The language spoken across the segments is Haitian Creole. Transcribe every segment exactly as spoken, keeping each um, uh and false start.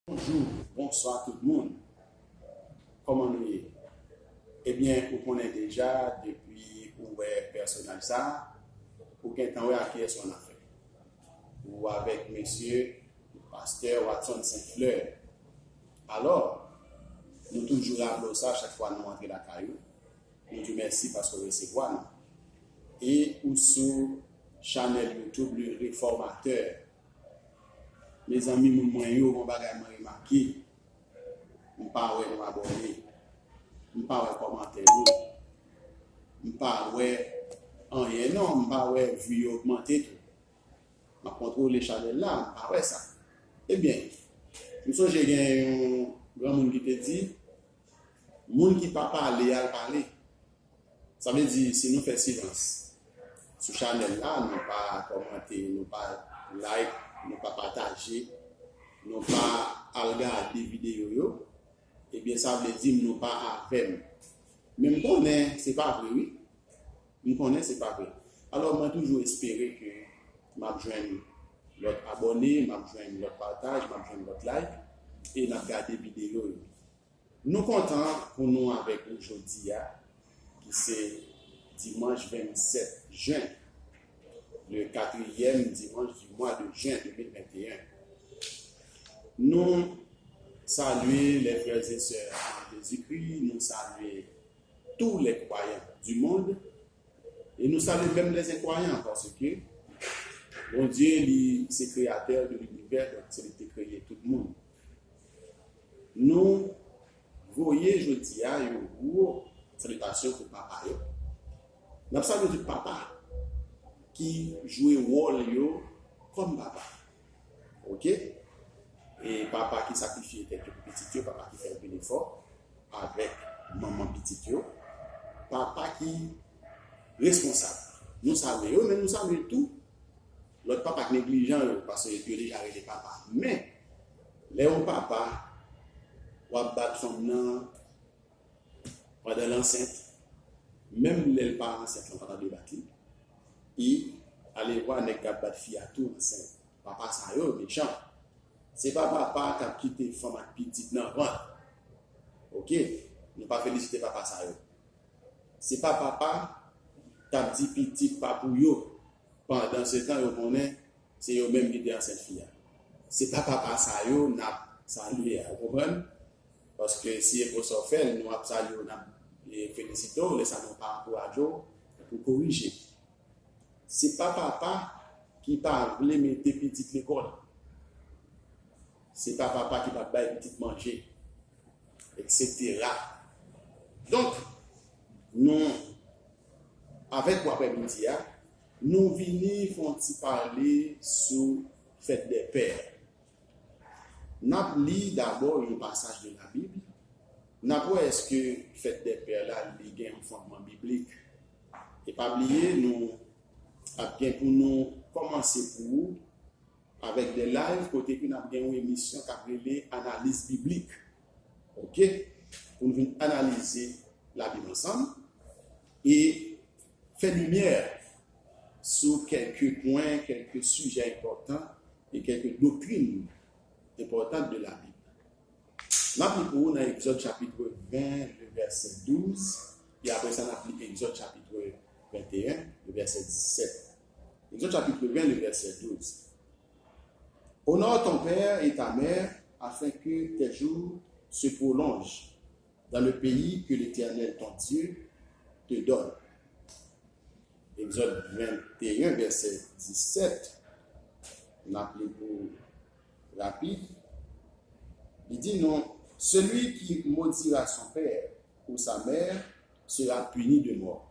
Bonjou, bonswa tout moun. Kòman nou ye? Ebyen, ou konnen deja, depi ou wè pèsonaj sa, ou gentan wè ak kiyès ou an afè. Ou avèk mesye pastè Watson Saint Fleur. Alò, nou toujou raple w sa chak fwa nou antre lakay ou. Nou di w mèsi paske w resevwa nou. E ou sou chanèl YouTube Le Réformateur. Mezanmi, moun mwen yo, gon bagay mwen remake. M pa wè nou abòne. M pa wè kòmantè nou. M pa wè anyen non, m pa wè vi yo ogmante tou. M ap kontwole chanèl la, m pa wè sa. Ebyen, m sonje gen yon granmoun ki te di, moun ki pa pale, al pale. Sa vle di, si nou fè silans sou chanèl la, nou pa kòmante, nou pa like, nou pa pataje, nou pa al gade videyo yo, ebyen, sa vle di nou pa avè m. Men m konnen se pa vre, wi. M konnen se pa vre. Alò, mwen toujou espere ke m ap jwenn lòt abòne, m ap jwenn lòt pataj, m ap jwenn lòt like, e n ap gade videyo yo. Nou kontan pou nou avèk ou jodi a, ki se dimanch vennsèt jen, le quatrième dimanche du mois de juin deux mille vingt et un. Nou salye les frères et sœurs en Jésus-Christ, nou salye tous les croyants du monde, e nou salye menm les incroyants, paske Bondye, li se kreyatè de linivè, donk se li ki te kreye tout moun. Nou voye jodi a yon gwo salitasyon pou papa yo. N ap salye tout papa ki jwe wòl yo kòm papa. Oke? E papa ki sakrifye tèt yo pou pitit yo, papa ki fè anpil efò avèk manman pitit yo, papa ki responsab. Nou salye yo, men nou salye tou lòt papa k neglijan yo, paske yo deja rele papa. Men, lè yon papa, w ap bat fanm nan pandan l ansent, menm lè l pa ansent, l pa tande bat li, e ale vwa nèg k ap bat fi a tou ansent. Papa sa yo mechan. Se pa papa k ap kite fanm ak pitit nan vant. Oke, nou pa felisite papa sa yo. Se pa papa k ap di pitit pa pou yo. Pandansetan, yo konnen se yo menm ki te ansent fi a. Se pa papa sa yo n ap salye a, ou konprann? Paske si e konsa w fè l, nou ap salye w, n ap, e, felisite w, lè sa nou pa ankouraje w pou korije. Se pa papa ki pa vle mete pitit lekòl. Se pa papa ki pa bay pitit manje, et cetera. Donk, nou, avèk ou aprèmidi a, nou vini fè yon ti pale sou fèt dè pè. N ap li dabò yon pasaj de Labib. N ap wè èske fèt dè pè la, li gen yon fondman biblik. E pa bliye, nou ap gen pou nou kòmanse pou ou avèk de live kote ke n ap gen yon emisyon k ap rele Analiz Biblik. Oke? Pou nou vin analize Labib ansanm e fè limyè sou kèlke pwen, kèlke sijè enpòtan e kèlke doktrin enpòtan de Labib. N ap li pou ou nan Egzòd chapit ven, le vèsè douz, e apre sa, n ap li Egzòd chapit venteyen, le vèsè disèt. Egzòd chapit ven, le vèsè douz. Honore ton père et ta mère, afin que tes jours se prolongent dans le pays que l'Éternel ton Dieu te donne. Egzòd venteyen, vèsè disèt, n ap li pou rapid. Li di nou, celui qui maudira son père ou sa mère sera puni de mort.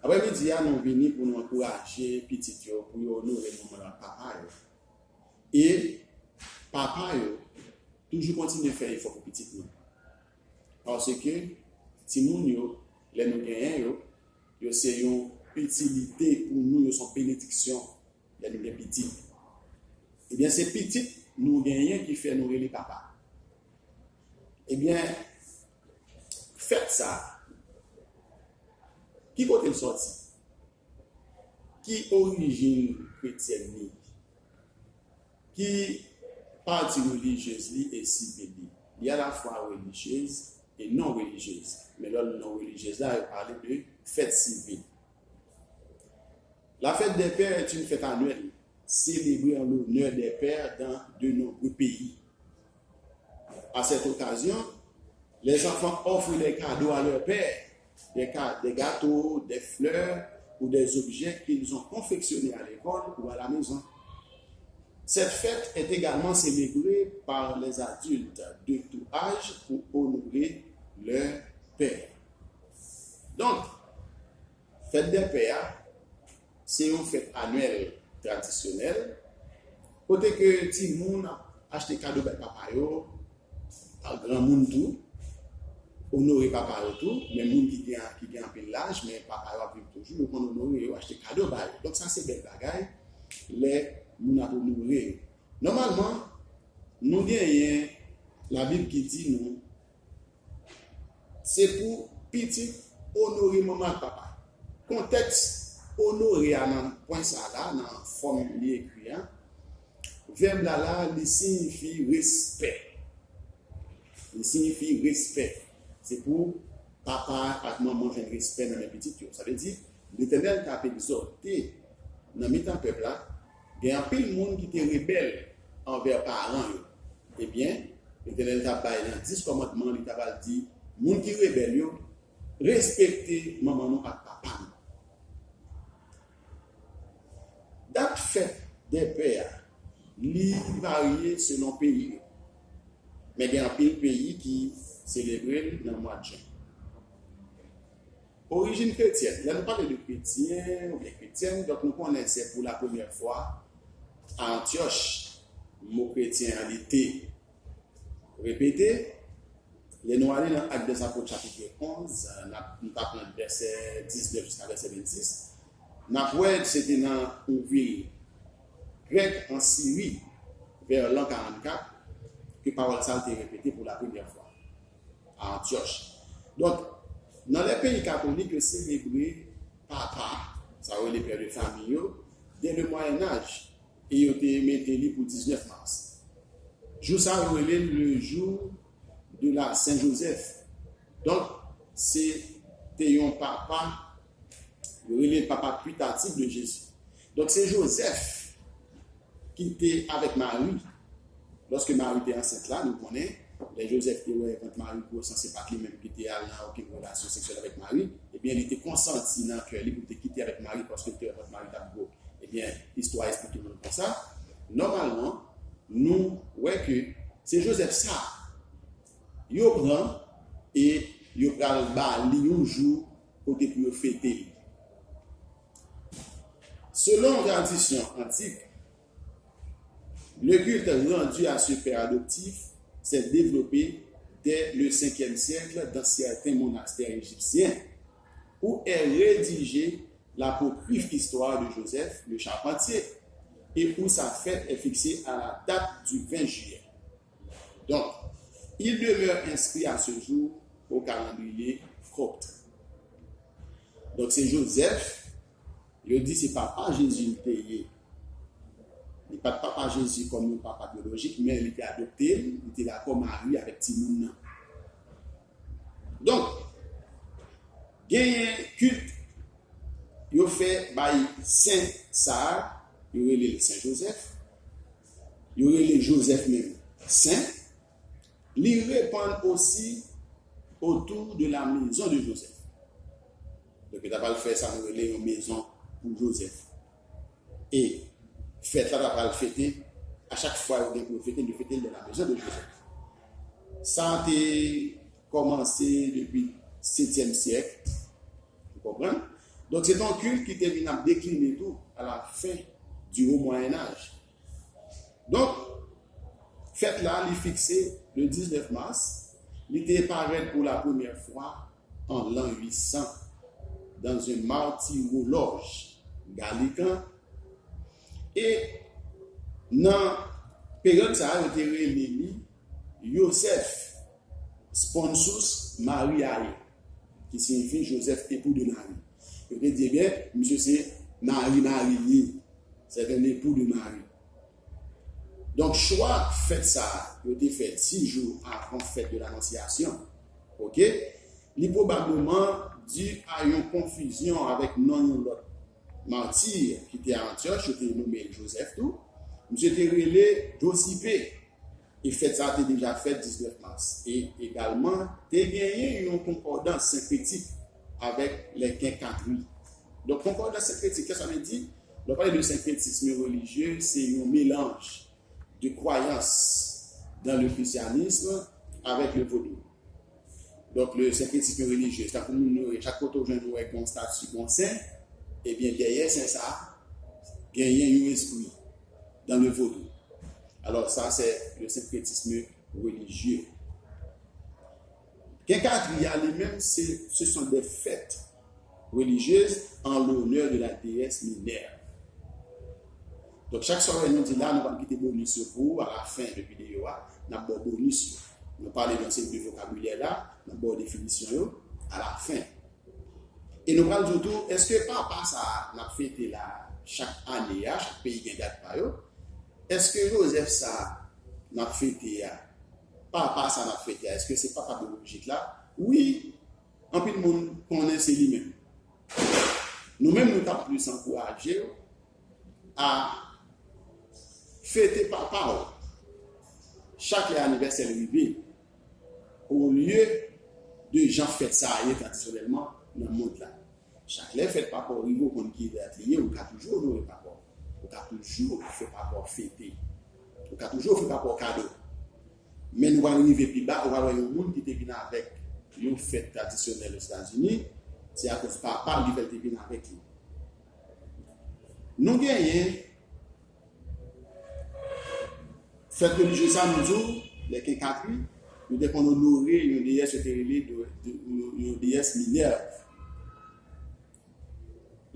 Aprèmidi a, nou vini pou nou ankouraje pitit yo, pou yo onore manman yo ak papa yo. E papa yo, toujou kontinye fè efò pou pitit nou. Paske timoun yo, lè nou genyen yo, yo se yon itilite pou nou, yo se yon benediksyon lè nou gen pitit. Ebyen, se pitit nou genyen ki fè nou rele papa. Ebyen, fèt sa, ki kote l sòti? Ki orijin kretyèn li? Ki pati relijyez li e sivil li. Li alafwa relijyez e non relijyez. Men lè l non relijyez la, yo pale de fèt sivil. La fête des pères est une fête annuelle célébrée en l'honneur des pères dans de nombreux pays. À cette occasion, les enfants offrent des cadeaux à leur père, des, ca- des gâteaux, des fleurs ou des objets qu'ils ont confectionnés à l'école ou à la maison. Cette fête est également célébrée par les adultes de tout âge pour honorer leur père. Donc, fèt dè pè a, se yon fèt anyèl tradisyonèl, kote ke timoun ap achte kado bay papa yo, a granmoun tou, onore papa yo tou, men moun ki gen, ki gen anpil laj, men papa yo ap viv toujou, yo konn onore yo, achte kado ba yo. Donk sa se bèl bagay, lè moun ap onore yo. Nòmalman, nou genyen Labib ki di nou, se pou pitit onore manman ak papa. Kontèks onore a nan pwen sa la, nan fòm li ekri a, vèb la la, li siyifi respè. Li siyifi respè. Se pou papa ak manman jwenn respè nan men pitit yo. Sa vle di, Letènèl t ap egzòte nan mitan pèp la, gen anpil moun ki te rebèl anvè paran yo. Ebyen, Letènèl t ap bay nan dis kòmandman, li t ap al di moun ki rebèl yo, respekte manman nou ak papa nou. Dat fèt dè pè a, li varye selon peyi yo. Men gen anpil peyi ki selebre l nan mwa jen. Orijin kretyèn. Lè nou pale de kretyen oubyen kretyèn, donk nou konnen se pou la premyè fwa a Antyòch mo kretyen an li te repete. Lè nou ale nan Actes des Apôtres chapit onz, n ap, nou ka pran vèsè diznèf jiska vèsè vennsis, n ap wè se te nan yon vil grèk an Siri, vè lan karannkat, ke pawòl sa a te repete pou la premyè fwa a Antyòch. Donk, nan lè peyi katolik, yo selebre papa, sa yo rele pè de fanmi yo, dè le Mwayen Aj, e yo te mete li pou diznèf mas. Jou sa a, yo rele l le jour de la Saint Joseph. Donk, se te yon papa, yo rele l papa putatif de Jezi. Donk, se Jozèf ki te avèk Mari. Lòske Mari te ansent la, nou konnen, lè Jozèf te wè vant Mari gwo san se pa t li menm ki te al nan okenn relasyon seksyèl avèk Mari, ebyen, li te konsanti nan kè li pou l te kite avèk Mari paske l te wè vant Mari t ap gwo. Ebyen, istwa a esplike nou konsa. Nòmalman, nou wè ke se Jozèf sa a yo pran e yo pral ba li yon jou kote pou yo fete li. Selon tradisyon antik, le culte rendu à ce père adoptif s'est développé dès le cinquième siècle dans certains monastères égyptiens, où est rédigée l'apocryphe histoire de Joseph le charpentier, et où sa fête est fixée à la date du vingt juillet. Donc, il demeure inscrit à ce jour au calendrier copte. Donk, se Jozèf, yo di se papa Jezi li te ye. Li pa t papa Jezi kòm yon papa byolojik, men li te adopte l, li te la kò Mari avèk timoun nan. Donk, genyen kilt yo fè bay sen sa a, yo rele l Sen Jozèf, yo rele Jozèf menm sen, li repann osi autour de la maison de Joseph. Donk, yo ta pral fè sa nou rele yon mezon pou Jozèf. E fèt la ta pral fete, a chak fwa yo gen pou yo fete, yo fete l dans la maison de Joseph. Sa te kòmanse depi setyèm syèk, ou konprann? Donk, se te yon kilt ki te vin ap dekline tou a la fen di Haut Moyen Âge. Donk, fèt la, li fikse le diznèf mas, li te parèt pou la premyè fwa an lan uit san dans un martyrologe gallican, e nan peryòd sa a, yo te rele li Joseph Sponsus Mariae, ki siyifi Joseph époux de Marie. Yo te di, ebyen, misye se mari Mari li ye, c'est un époux de Marie. Donk, chwa fèt sa a, yo te fè dis jou avan fèt de l'Annonciation, oke, li pwobableman di a yon konfizyon avèk non yon lòt mati ki te a Antyòch, yo te nonmen l Jozèf tou. Misye te rele Dosipe. E fèt sa a te deja fèt diznèf mas. E egalman, te genyen yon konkòdans senkretik avèk lè Kenkatri. Donk, konkòdans senkretik, kisa sa vle di? Lè w pale de senkretisme relijye, se yon melanj de kwayans dans le christianisme avec le vodou. Donk, le syncrétisme religieux, tankou moun yo, chak kote w jwenn ou wè gen yon stati, gen yon sen, ebyen, dèyè sen sa a, genyen yon espri dans le vodou. Alors, ça, c'est le syncrétisme religieux. Kenkatri a li menm, se, ce sont des fêtes religieuses en l'honneur de la déesse Minerve. Donk, chak swa nou di la, nou pral kite bonis yo pou ou, alafen de videyo a, n ap ba w bonis yo. Nou pale de yon seri de vokabilè la, n ap ba w definisyon yo, alafen. E nou pral di w tou, èske papa sa a n ap fete la, chak ane a, chak peyi gen dat pa yo, èske Jozèf sa a n ap fete a, papa sa a n ap fete a, èske se papa biyolojik la? Wi, anpil moun konnen se li menm. Nou menm, nou t ap plis ankouraje w a fete papa w chak lè anivèsè l rive, olye de jan fèt sa a ye tradisyonèlman nan mond la. Chak lè fèt papa w rive, ou konn ki dat li ye, ou ka toujou onore papa w. Ou ka toujou fè papa w fete. Ou ka toujou ofri papa w kado. Men nou pral rive pi ba, ou pral wè yon moun ki te vin avèk yon fèt tradisyonèl Ozetazini, se akoz papa l ki fè l te vin avèk li. Nou genyen fèt relijye sa, nou di w, lè Kenkatri, yo te konn onore yon deyès yo te rele de, de, yon deyès Minèv.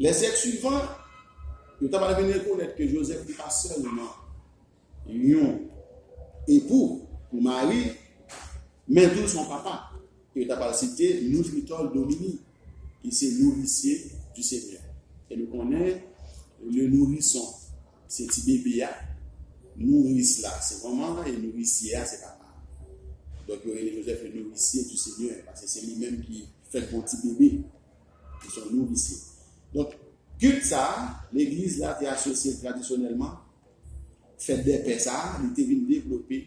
Lè syèk swivan, yo ta pral vin rekonèt ke Jozèf li pa sèlman yon epou pou Mari, men tou l se yon papa. E yo ta pral site Nutritor Domini, ki se nourricier du Seigneur. E nou konnen, le nourrisson, se ti bebe a, nouris la, se manman an, e nourrisiye a, se papa a. Donk, yo rele Jozèf le nourricier du Seigneur, paske se li menm ki fèk gon ti bebe, ki se yon nourisye. Donk, kilt sa a, legliz la te asosye l tradisyonèlman, fèt dè pè sa a, li te vin devlope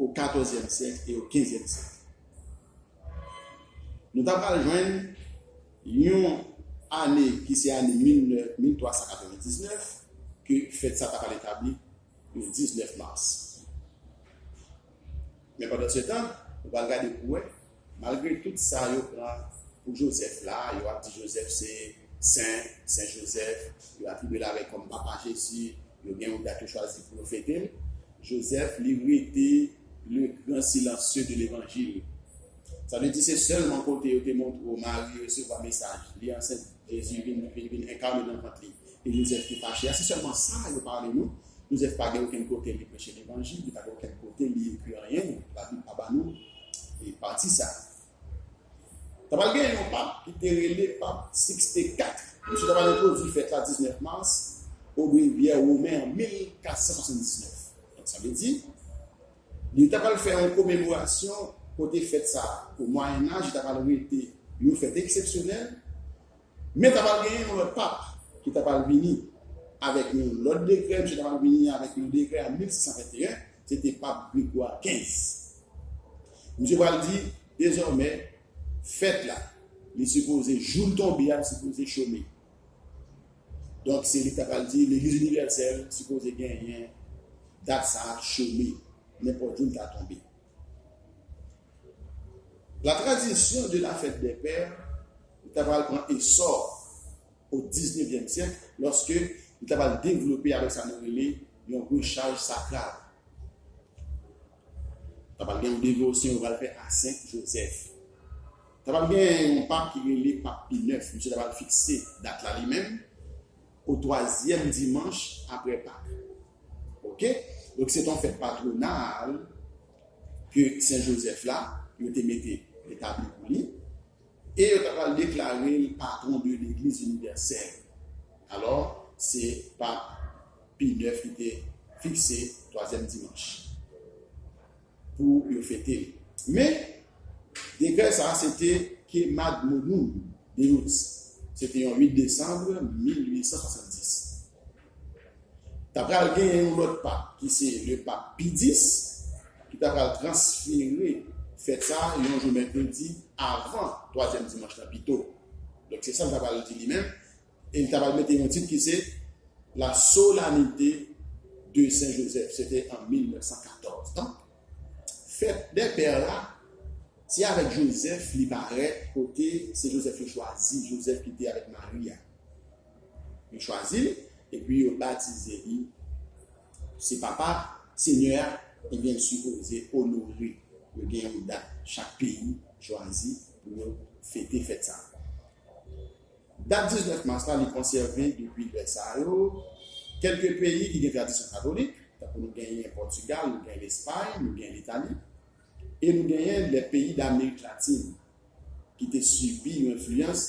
o katòzyèm syèk e o kenzyèm syèk. Nou ta pral jwenn yon ane ki se ane mil nèf, mil twa san katrevendiznèf, ke fèt sa ta pral etabli le diznèf mas. Men pandan se tan, ou pral gade pou wè, malgre tout sa yo pran pou Jozèf la, yo ap di Jozèf se sen, Sen Jozèf, yo atribye l avèk kòm Papa Jezi, yo gen yon dat yo chwazi pou yo fete l. Jozèf, li rete le grand silencieux de l'évangile. Sa vle di se sèlman kote yo te montre w Mari resevwa mesaj, li ansent, Jezi vin, vin, vin enkane nan vant li, e Jozèf te fache a. Se sèlman sa yo pale nou. Jozèf pa gen okenn kote li preche levanjil, li pa gen okenn kote li ekri anyen, Labib pa ba nou e pati sa. Ta pral gen yon pap ki te rele pap Sikste kat. Misye ta pral entwodui fèt la diznèf mas, obrevyè women an mil kat san swasanndiznèf. Donk, sa vle di, li ta pral fè yon komemorasyon kote fèt sa a, o Mwayen Aj, li ta pral rete yon fèt eksepsyonèl, men ta pral genyen yon lòt pap ki ta pral vini avèk yon lòt dekrè, misye ta pral vini avèk yon dekrè an mil sis san venteyen, se te pap Gregwa kenz. Misye pral di, dezòmè, fèt la, li sipoze, jou l tonbe a, li sipoze chome. Donk, se li ta pral di, Legliz inivèsèl sipoze genyen dat sa a chome, nenpòt jou l ta tonbe. La tradition de la fête des pères ta pral pran esò o diznevyèm syèk, lòske li ta pral devlope avèk sa nou rele yon rechaj sakral. Ta pral gen yon devosyon yo pral fè a Sen Jozèf. Ta pral gen yon pap ki rele pap Pi nèf. Misye ta pral fikse dat la li menm o twazyèm dimanch apre Pak. Oke? Donk, se te yon fèt patwonal ke Sen Jozèf la, yo te mete, etabli pou li. E yo ta pral deklare l patwon de Legliz inivèsèl. Alò, se pap Pi nèf ki te fikse twazyèm dimanch pou yo fete l. Men, dekrè sa a, se te Kemadmonum Deus. Se te yon uit desanm mil uit san swasanndis. Ta pral genyen yon lòt pap, ki se le pap Pi dis, ki ta pral transfere fèt sa a yon jou mèkredi avan twazyèm dimanch lan pito. Donk, se sa l ta pral di li menm. E li ta pral mete yon tit ki se La Solennité de Saint Joseph. Se te an mil nèf san katòz. Donk, fèt dè pè la, se avèk Jozèf li parèt, kote se Jozèf yo chwazi, Jozèf ki te avèk Mari a. Yo chwazi l, epi yo batize li. Se papa Senyè a, ebyen, l sipoze onore. Yo gen yon dat chak peyi chwazi pou yo fete fèt sa a. Dat diznèf mas la, li konsève depi lè sa yo. Kèlke peyi ki gen tradisyon katolik, tankou nou genyen Pòtigal, nou genyen Lespay, nou genyen Litali, e nou genyen lè peyi Damerik Latin ki te sibi yon enfliyans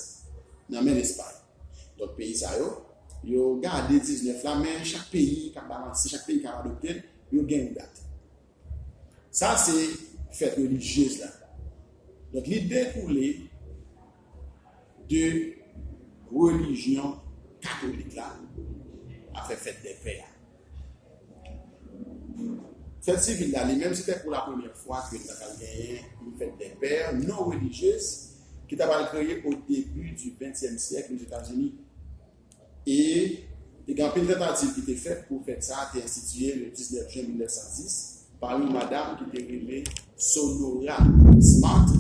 nan men Lespay. Donk, peyi sa yo, yo gade diznèf la, men chak peyi ka balanse, chak peyi ka adopte l, yo gen yon dat. Sa se fèt relijyez la. Donk, li dekoule de relijyon katolik la, afè fèt dè pè a. Fèt sivil la, li menm, se te pou la premyè fwa ke nou ta pral genyen yon fèt dè pè non relijyez ki ta pral kreye o debi di ventyèm syèk Ozetazini. E te gen anpil tantativ ki te fèt pou fèt sa a te enstitiye le diznèf jen mil nèf san dis pa yon madanm ki te rele Sonora Smart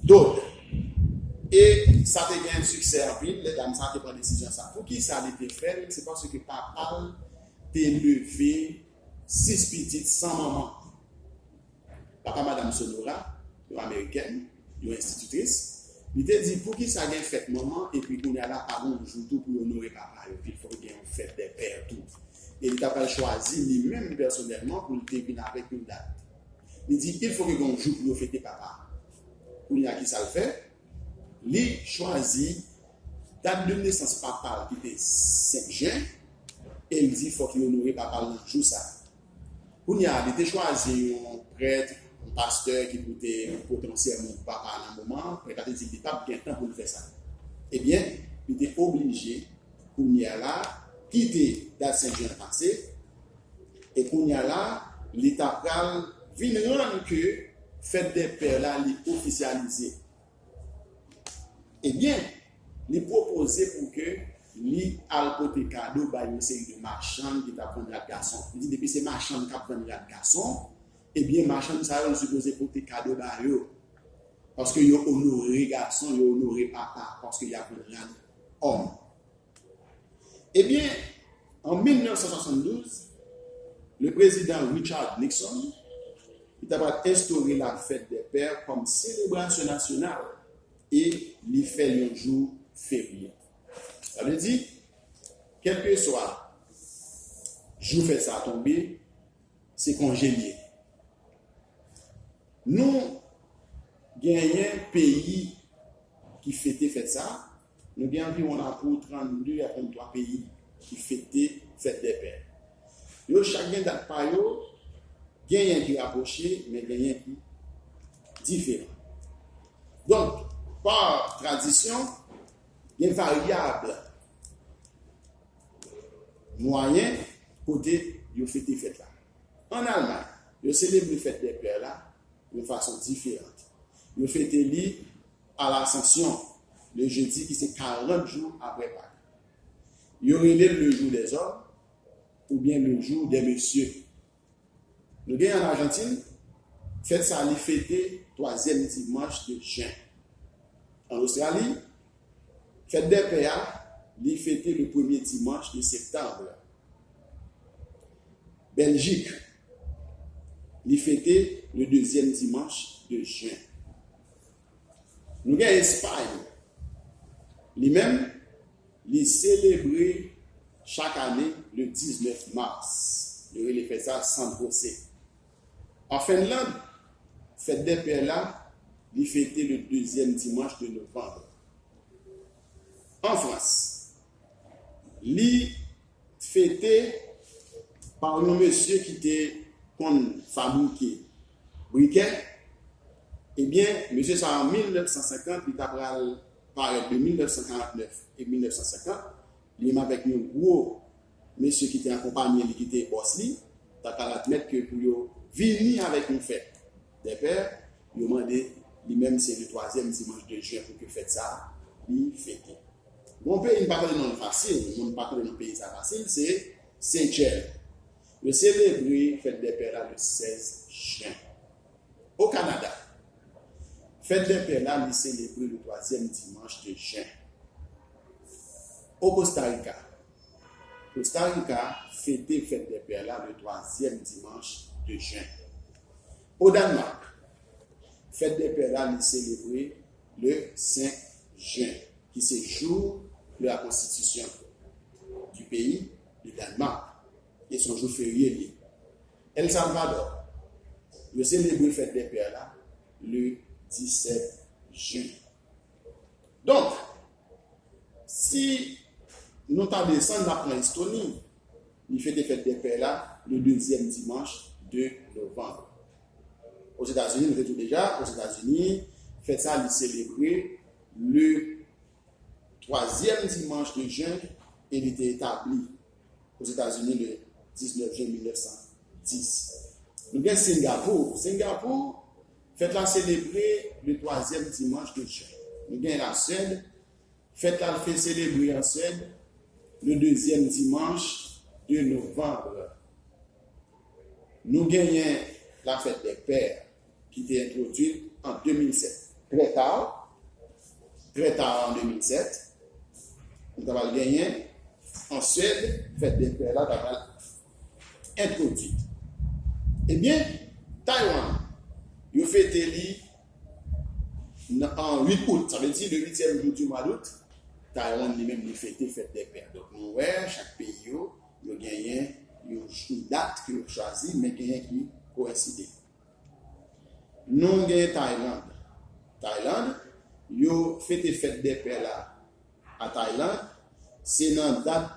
Dodd. E sa te gen siksè anpil, lè dam sa a te pran desizyon sa. Poukisa li te fè l? Se paske papa l te leve sis pitit san manman. Papa madanm Sonora, yon amerikèn, yon enstititris, li te di, poukisa gen fèt manman epi kounye a la pa gen yon jou tou pou yo onore papa yo, epi fòk gen yon fèt dè pè tou. E li ta pral chwazi li menm pèsonèlman pou l te vin avèk yon dat. Li di, il faut que gen yon jou pou yo fete papa. Kounye a, kisa l fè? Li chwazi dat de nesans papa l ki te senk jen, e l di fòk li onore papa l nan jou sa a. Kounye a, li te chwazi yon prèt, yon pastè ki pou te pote yon sèmon pou papa a nan moman an. Prèt la te di li p ap gen tan pou l fè sa. Ebyen, li te oblije, kounye a la, kite dat senk jen an pase, e kounye a la, li ta pral vin rann ke fèt dè pè la, li ofisyalize. Ebyen, li pwopoze pou ke li al pote kado bay yon seri de machann ki t ap vann rad gason. Li di, depi se machann k ap vann rad gason, ebyen, machann sa yo, li sipoze pote kado ba yo. Paske yo onore gason, yo onore papa, paske y ap vann rad òm. Ebyen, an mil nèf san swasanndouz, le prezidan Richard Nixon, li ta pral enstore la fèt dè pè kòm selebrasyon nasyonal e li fè l yon jou ferye. Sa vle di, kèlkeswa jou fèt sa a tonbe, se konje l ye. Nou genyen peyi ki fete fèt sa a. Nou gen anviwon la pou trannde a tranntwa peyi ki fete fèt dè pè. Yo chak gen dat pa yo, genyen ki rapwoche, men genyen ki diferan. Donk, pa tradisyon, gen varyab mwayen kote yo fete fèt la. Ann Almay, yo selebre fèt dè pè la yon fason diferan. Yo fete li a Lasansyon, le jedi ki se karant jou apre Pak. Yo rele l le jour des hommes oubyen le jour des messieurs. Nou gen ann Ajantin, fèt sa a li fete twazyèm dimanch de jen. Ann Ostrali, fèt dè pè a, li fete le premye dimanch de septanm. Bèljik, li fete le dezyèm dimanch de jen. Nou gen Espay, li menm, li selebre chak ane le diznèf mas. Yo rele fèt sa San José. An Fennlann, fèt dè pè la, li fete le dezyèm dimanch de novanm. An Frans, li fete pa yon mesye ki te konn fabrike brikè. Ebyen, mesye sa a, an mil nèf san senkant, li ta pral parèt de mil nèf san karant nèf e mil nèf san senkant, li menm avèk yon gwo mesye ki te akonpanye li, ki te bòs li, ta pral admèt ke pou yo vini avèk yon fèt dèpè, yo mande li menm se le twazyèm dimanch de jen pou ke fèt sa a li fete. Gon peyi m pa tande non l fasil, moun pa tande non peyi sa fasil, se Seychèl. Yo selebre fèt dèpè la le sèz jen. O Kanada, fèt dèpè la li selebre le twazyèm dimanch de jen. O Kosta Rika, Kosta Rika fete fèt dèpè la le twazyèm dimanch de jen. O Dànmak, fèt dèpè la li selebre le senk jen, ki se jour de la constitution du pays de Danemark, e se yon jou ferye li. El Salvador, yo selebre fèt dèpè la le disèt jen. Donk, si nou ta desann, n ap pran Estoni, li fete fèt dèpè la le dezyèm dimanch de novanm. Ozetazini, nou te di w deja, Ozetazini, fèt sa li selebre le twazyèm dimanch de jen e li te etabli Ozetazini le diznèf jen mil nèf san dis. Nou gen Singapou. Singapou, fèt la selebre le twazyèm dimanch de jen. Nou gen Laswèd, fèt la fè selebre an Swèd le dezyèm dimanch de novanm. Nou genyen la fèt dè pè ki te entwodui an de mil sèt. Trè ta, trè ta an de mil sèt, nou ta pral genyen an Swèd, fèt dè pè la ta pral entwodui. Ebyen, Taiwan, yo fete li nan, an uit out, sa vle di le uityèm jou du mwa dout, Taiwan li menm li fete fèt dè pè. Donk, nou wè, chak peyi yo, yo genyen yon, yon dat ke yo chwazi, men genyen ki koenside. Nou gen Tayland. Tayland, yo fete fèt dè pè la a Tayland, se nan dat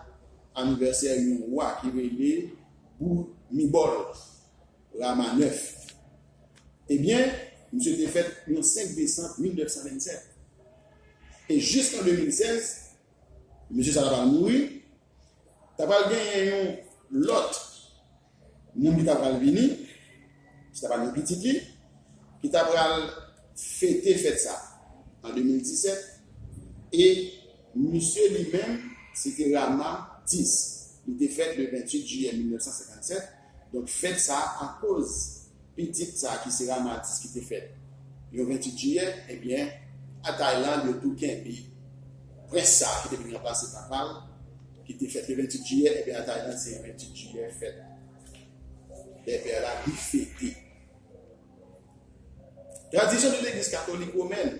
anivèsè yon wa ki rele Bhumibol Rama nèf. Ebyen, misye te fèt yon senk desanm mil nèf san vennsèt. E jis an de mil sèz, misye sa ta pral mouri, ta pral genyen yon lòt moun ki ta pral vini, ki ta pral gen pitit li, ki ta pral fete fèt sa an de mil disèt, e misye li menm, se te Rama dis. Li te fèt le venntuit jiyè mil nèf san senkannsèt. Donk, fèt sa, akoz pitit sa ki se Rama dis ki te fèt yon venntuit jiyè, ebyen, a Tayland, yo tou kenbe prens sa ki te vin ranplase papa l, ki te fèt le venntuit jiyè, ebyen, a Tayland, se venntuit jiyè fèt dè pè la, li fete. Tradisyon de legliz katolik womèn.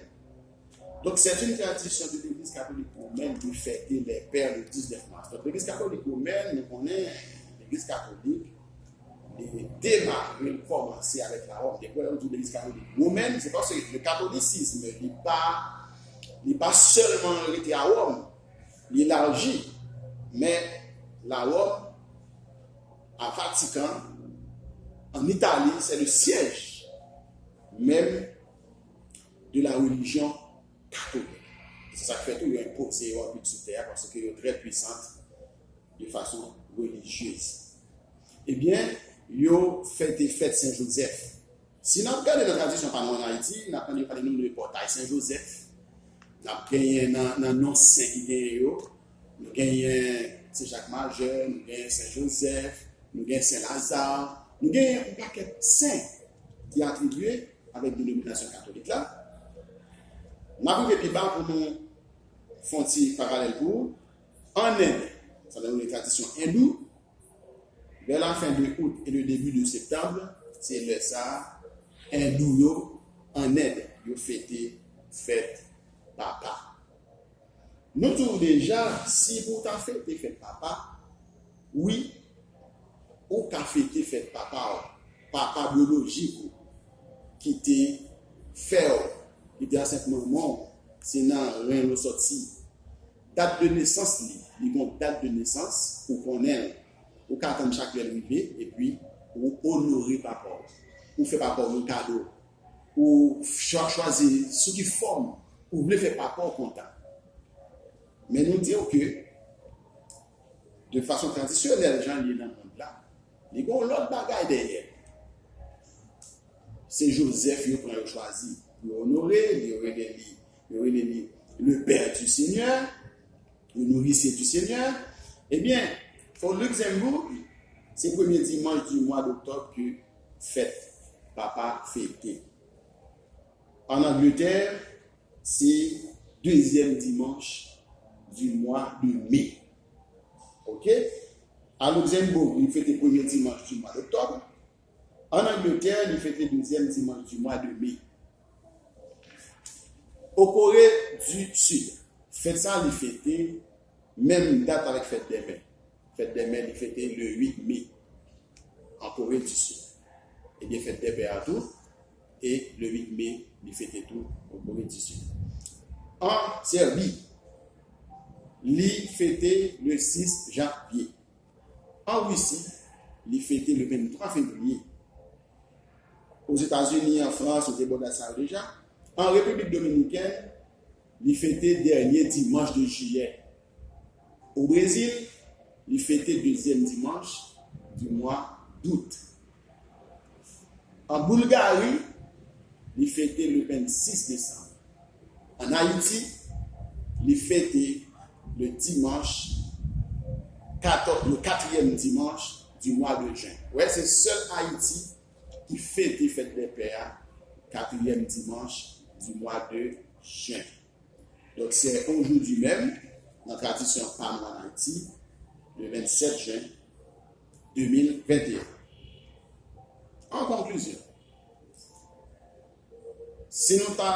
Donc, c'est une tradition de l'église catholique romaine de fêter les pères le dix-neuf mars. Donc, legliz katolik womèn, nou konnen, legliz katolik, li demare, li kòmanse avèk Lawòm. Depi lè yo di legliz katolik womèn, se paske le catholicisme, li pa, li pa sèlman rete a Wòm, li elaji. Men Lawòm, a Vatican, en Italie, c'est le siège même de la religion katolik. E se sa k fè tou yo enpoze yo anpil sou tè a, paske yo trè pwisant de fason relijyez. Ebyen, yo fete fèt Sen Jozèf. Si n ap gade nan tradisyon pa nou ann Ayiti, n ap tande yo pale nou de pòtay Sen Jozèf, n ap genyen nan, nan non sen ki genyen yo, nou genyen Sen Jak Majè, nou genyen Sen Jozèf, nou genyen Sen Laza, nou genyen yon pakèt sen ki atribye avèk denominasyon katolik la. M ap rive pi ba pou nou fè yon ti paralèl pou ou. An End, sa nan yon tradisyon endou, vers la fin de août et le début de septembre, se lè sa a, endou yo, an End, yo fete fèt papa. Nou di w deja, si pou w ta fete fèt papa, wi, ou ka fete fèt papa w, papa byolojik ou, ki te fè w, ki te ansent manman w, se nan ren l ou sòti. Dat de nesans li, li gon dat de nesans, ou konnen l. Ou ka atann chak lè l rive, epi ou onore papa w. Ou fè papa w yon kado. Ou chwa-, chwazi sou ki fòm ou vle fè papa w kontan. Men nou di w ke, de fason tradisyonèl, jan l ye nan mond la, li gen yon lòt bagay dèyè. Se Jozèf yo pran, yo chwazi pou yo onore li, yo rele li, yo rele li le père du Seigneur, le nourricier du Seigneur. Ebyen, o Lukzamboug, se premye dimanch di mwa doktòb ke fèt papa fete. An Angletè, se dezyèm dimanch di mwa de me. Oke? A Lukzamboug, li fete premye dimanch di mwa doktòb. An Angletè, li fete dezyèm dimanch di mwa de me. O Kore di Sid, fèt sa, li fete menm dat avèk fèt dè mè. Fèt dè mè, li fete le uit me an Kore di Sid. Ebyen, fèt dè pè a tou, e le uit me, li fete tou an Kore di Sid. An Sèbi, li fete le sis janvye. An Risi, li fete le venntwa fevriye. Ozetazini, an Frans, nou te bò dat sa yo deja. An Repiblik Dominikèn, li fete dènye dimanch de jiyè. O Brezil, li fete dezyèm dimanch di mwa dout. An Boulgari, li fete le vennsis desanm. An Ayiti, li fete le dimanch katòz, le katriyèm dimanch di mwa de jen. Wè, se sèl Ayiti ki fete fèt dè pè a katriyèm dimanch di mwa de jen. Donk, se aujourd'hui même, nan tradisyon pa nou an Ayiti, le vennset jen de mil venteyen. An konklizyon, si nou ta